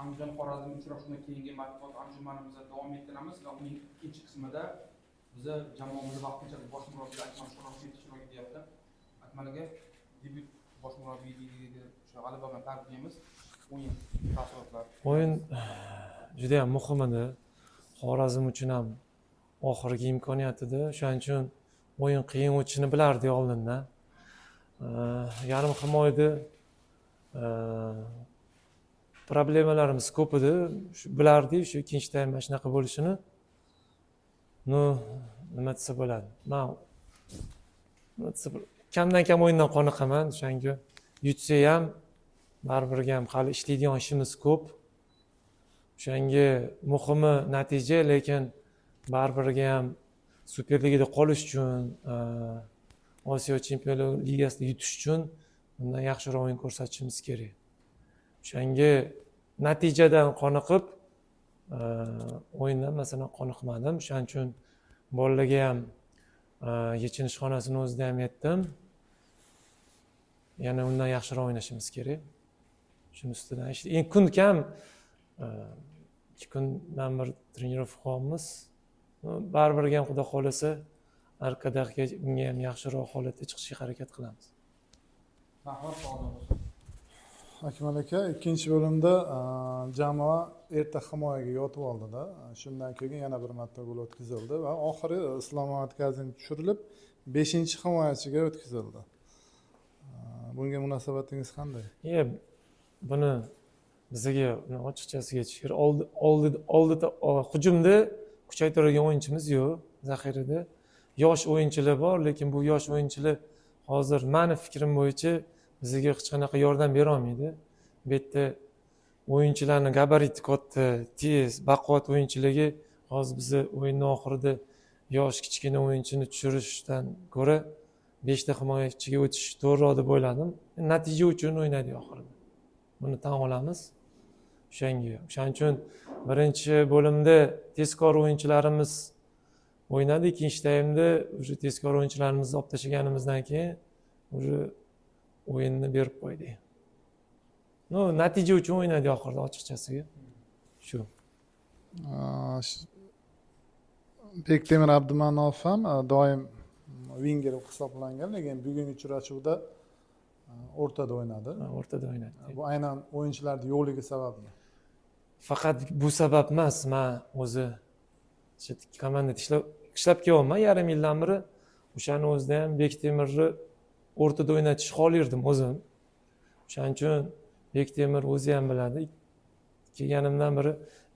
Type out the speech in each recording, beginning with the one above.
Andijon Xorazm uchrashuvidan keyingi matbuot anjumanimizni davom ettiramiz va uning ikkinchi qismida biza jamoamizni vaqtinchalik bosh murabbiyi Akmal Shorashidov ishtirok etyapti. Akmal aka, debyut bosh murabbiyligiga o'sha g'alaba bilan tabriklaymiz. O'yin taassurotlar. O'yin juda ham muhim edi. Xorazm uchun ham oxirgi imkoniyat edi. O'shaning uchun o'yin qiyin o'tishini bilardik oldindan. Yarim himoyada problemalarimiz ko'p edi. Shu bilardik, shu ikkinchi taym mana shunaqa bo'lishini. Ну, nima desa bo'ladi? Man nima desa bo'ladi? Kamdan kam o'yindan qoniqaman. O'shanga yutsak ham baribir ham hali ishlaydigan ishimiz ko'p. O'shanga muhimi natija, lekin baribirga ham Superligada qolish uchun, Osiyo Chempionlar Ligasida yutish uchun bundan yaxshiroq o'yin ko'rsatishimiz kerak. O'shanga natijadan qoniqib, o'yindan masalan qoniqmadim. O'shaning uchun bolalarga ham yechinish xonasini o'zida ham aytdim. Yana undan yaxshiroq o'ynashimiz kerak. Shuni ustidan endi kun kam, 2 kundan bir тренировка qilyapmiz. Baribir ham Xudo xohlasa Arkadagga bunga ham yaxshiroq holatda chiqishga harakat qilamiz. Rahmat, sog'lik bo'lsin. Akmal aka, ikkinchi bo'limda jamoa erta himoyaga yotib oldida. Shundan keyin yana bir marta gol o'tkazildi va oxiri Islom Matgazin tushirilib 5 himoyachiga o'tkazildi. Bunga munosabatingiz qanday? Buni bizga ochiqchasiga aytish kerak. Oldi hujumda kuchaytiradigan o'yinchimiz yo'q zaxirada. Yosh o'yinchilar bor, lekin bu yosh o'yinchilar hozir mani fikrim bo'yicha bizga hech qanaqa yordam bera olmaydi. Bu yerda o'yinchilarni gabariti katta, tez, baquvvat o'yinchilarga hozir bizni o'yinni oxirida yosh kichkina o'yinchini tushirishdan ko'ra 5 ta himoyachiga o'tish to'g'riroq deb o'yladim. Natija uchun o'ynadi oxirida. Buni tan olamiz. O'shanga, o'shaning uchun birinchi bo'limda tezkor o'yinchilarimiz o'ynadi, ikkinchi taymda уже tezkor o'yinchilarimizni olib tashlaganimizdan keyin уже o'yinni berib qo'ydik. Ну, natija uchun o'ynadi oxirida ochiqchasiga. Shu. Bektemir Abdumanov ham doim vinger hisoblangan, lekin bugungi uchrashuvda o'rtada o'ynadi. O'rtada o'ynadi. Bu aynan o'yinchilarni yo'qligi sababmi? Faqat bu sabab emas, man o'zi komandada ishlab kelyapman yarim yildan beri. O'shani o'zida ham Bektemirni o'rtada o'ynatishni xohlardim o'zim. O'shaning uchun Bektemir o'zi ham biladi. Kelganimdan beri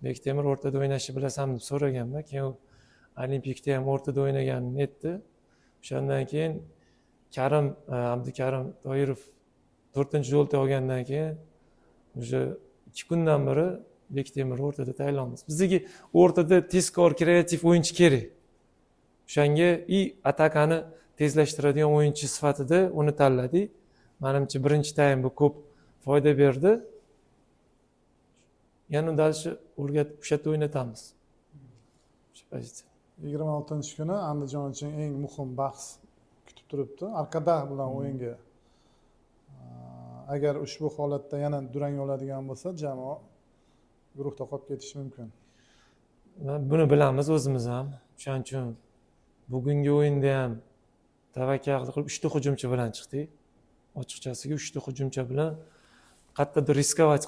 Bektemir o'rtada o'ynashni bilasanmi deb so'raganman. Keyin u Olimpikda ham o'rtada o'ynaganini aytdi. O'shandan keyin Karim, Abdukarim Toirov 4- жёлтый olgandan keyin уже 2 kundan beri Bektemir o'rtada tayinlaymiz. Bizga o'rtada tezkor, kreativ o'yinchi kerak. O'shanga и atakani tezlashtiradigan o'yinchi sifatida uni tanladik. Manimcha birinchi taym bu ko'p foyda berdi. Yana дальше o'rgatib o'sha yerda o'ynatamiz. O'sha pozitsiya. 26-kuni Andijon uchun eng muhim bahs kutib turibdi. Arkadag bilan o'yinga. Agar ushbu holatda yana durang oladigan bo'lsa, jamoa guruhda qolib ketishi mumkin. Buni bilamiz o'zimiz ham. O'shaning uchun bugungi o'yinda ham tavakkal qilib 3 ta hujumchi bilan chiqdik. Ochiqchasiga 3 ta hujumchi bilan qayerdadir рисковать.